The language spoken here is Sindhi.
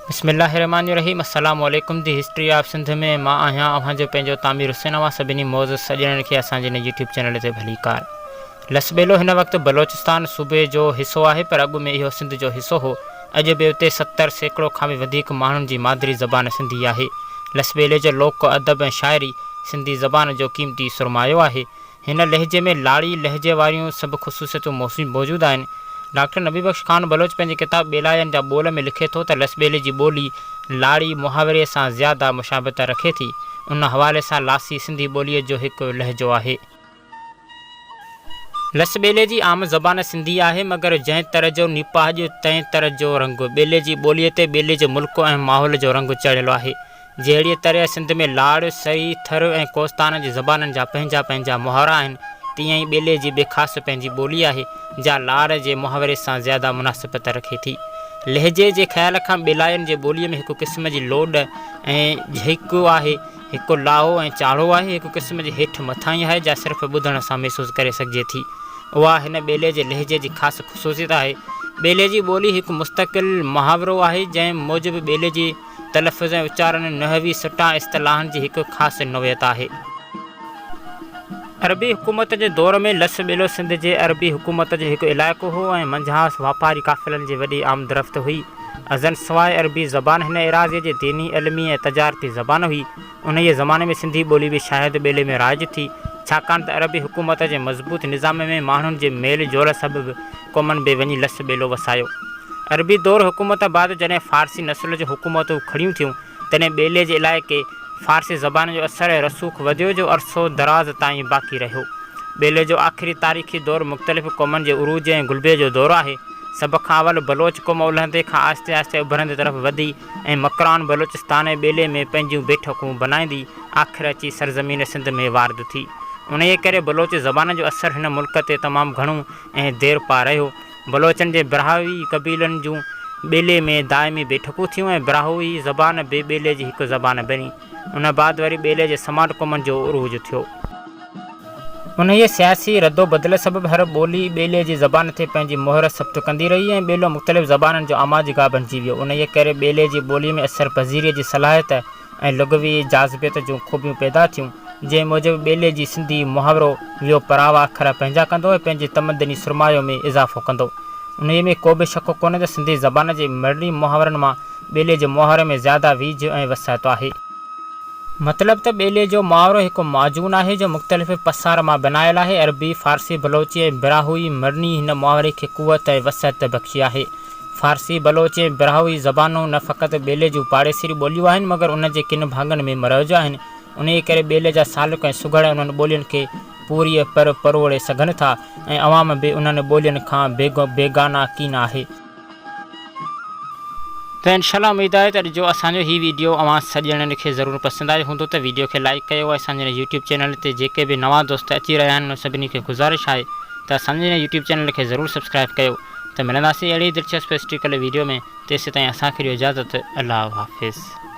بسم الله الرحمٰن الرحيم السلام عليڪم the history of Sindh ۾ مان آهيان اوهان جو پنهنجو تعمير حسين اوهان سڀني معزز سڄڻن کي اسان جي هن يوٽيوب چينل تي ڀليڪار لسٻيلو هن وقت بلوچستان صوبي جو حصو آهي پر اڳ ۾ اهو سنڌ جو حصو هو اڄ به اتي 70% کان به وڌيڪ ماڻهن جي مادري زبان سنڌي آهي لسٻيلي جو لوڪ ادب ۽ شاعري سنڌي زبان جو قيمتي سرمايو آهي هن لهجي ۾ لاڙي لهجي واريون سڀ خصوصيتون موجود آهن. ڊاڪٽر نبي بخش خان بلوچ پنهنجي ڪتاب ٻيلاين جا ٻول ۾ لکي ٿو ته لسٻيلي جي ٻولي لاڙي محاوري سان زياده مشابهت رکي ٿي. ان حوالي سان لاسي سنڌي ٻوليء جو هڪ لهجو آهي. لسٻيلي جي عام زبان سنڌي آهي، مگر جنهن تر جو نيپاڄ تنهن تر جو رنگ. ٻيلي جي ٻوليء تي ٻيلي جي ملڪ ۽ ماحول جو رنگ چڙهيل آهي. جهڙيء طرح سنڌ ۾ لاڙ، سري، ٿر ۽ ڪوهستان جي زبانن جا پنهنجا پنهنجا محاورا آهن، تيئن ئي ٻيلي جي به خاص پنهنجي ٻولي آهي، جا لاڙ جي محاوري سان زياده مناسبت رکي ٿي. لهجي جي خيال کان ٻيلاين جي ٻوليء ۾ هڪ قسم جي لوڏ ۽ جهڪ آهي، هڪ لاهو ۽ چاڙهو آهي، هڪ قسم جي هيٺ مٿاهين آهي، جا صرف ٻڌڻ سان محسوس ڪري سگهجي ٿي. اها هن ٻيلي جي لهجي جي خاص خصوصيت آهي. ٻيلي جي ٻولي هڪ مستقل محاورو آهي، جنهن موجب ٻيلي جي تلفظ ۽ اچارن ۽ نحوي سٽا اصطلاحن جي هڪ خاص نوعيت آهي. عربي حڪومت جي دور ۾ لس ٻيلو سنڌ جي عربي حڪومت جو هڪ علائقو هو ۽ منجهانئس واپاري قافلن جي وڏي آمدرفت هئي. ازنسواء عربي زبان هن ايراضيء جي ديني، علمي ۽ تجارتي زبان هئي. انهيء زماني ۾ سنڌي ٻولي به شايد ٻيلي ۾ رائج ٿي، ڇاڪاڻ ته عربي حڪومت جي مضبوط نظام ۾ ماڻهن جي ميل جول سبب قومن به وڃي لس ٻيلو وسايو. عربي دور حڪومت بعد جڏهن فارسي نسل جون حڪومتون کڙيون ٿيون، تڏهن ٻيلي جي علائقي فارسي زبان جو اثر ۽ رسوخ وڌيو جو عرصو دراز تائين باقي رهيو. ٻيلي جو آخري تاريخي دور مختلف قومن جي عروج ۽ غلبي جو دور آهي. سڀ کان اول بلوچ قوم الهندي کان آهستي آهستي اڀرندي طرف وڌي ۽ مڪران، بلوچستان ۽ ٻيلي ۾ پنهنجيون بيٺڪون بنائيندي آخر اچي سرزمين سنڌ ۾ وارد ٿي. انهيء ڪري بلوچ زبان جو اثر هن ملڪ تي تمام گهڻو ۽ ديرپا رهيو. بلوچن جي براهوئي قبيلن جون ٻيلي ۾ دائمي بيٺڪون ٿيون ۽ براهوئي زبان به ٻيلي جي هڪ زبان بني. ان بعد وري ٻيلي جي سماٽ قومن جو عروج ٿيو. انهيء سياسي ردوبدل سبب هر ٻولي ٻيلي جي زبان تي پنهنجي مهر ثبت ڪندي رهي ۽ ٻيلو مختلف زبانن جو آماجگاهه بنجي ويو. انهيء ڪري ٻيلي جي ٻوليء ۾ اثر پذيريء جي صلاحيت ۽ لغوي جاذبيت جون خوبيون پيدا ٿيون، جنهن موجب ٻيلي جي سنڌي محاورو ويو پراوا اکر پنهنجا ڪندو ۽ پنهنجي تمدني سرمايو ۾ اضافو ڪندو. انهيء ۾ ڪو به شڪ ڪونهي ته سنڌي زبان جي مڙني محاورن مان ٻيلي جي محاوري ۾ زياده ويجهه ۽ وسعت آهي. مطلب ته ٻيلي جو محاورو هڪ معجون آهي جو مختلف پسار مان بنايل آهي. عربي، فارسي، بلوچي ۽ براهوئي مڙني هن محاوري کي قوت ۽ وسعت بخشي آهي. فارسي، بلوچي ۽ براهوئي زبانون نه فقط ٻيلي جون پاڙيسري ٻوليون آهن مگر انهن جي ڪن ڀاڱن ۾ مروج آهن. انهيء ڪري ٻيلي جا سالڪ ۽ سگهڙ انهن ٻولين کي پوريء پر پروڙي سگهن ٿا ۽ عوام به انهن ٻولين کان بيگانا ڪين آهي. ته انشاء الله اميد آهي ته اڄ جو اسان جو هي ويڊيو اوهان سڄڻن کي ضرور پسند آيو هوندو ته ويڊيو کي لائيڪ ڪيو ۽ اسان جي هن يوٽيوب چينل تي جيڪي به نوان دوست اچي رهيا آهن انهن سڀني کي گذارش آهي ته اسان جي هن يوٽيوب چينل کي ضرور سبسڪرائيب ڪيو ته ملنداسين اهڙي ئي دلچسپ هسٽريڪل ويڊيو ۾ تيسيتائين اسان کي ڏيو اجازت الله حافظ.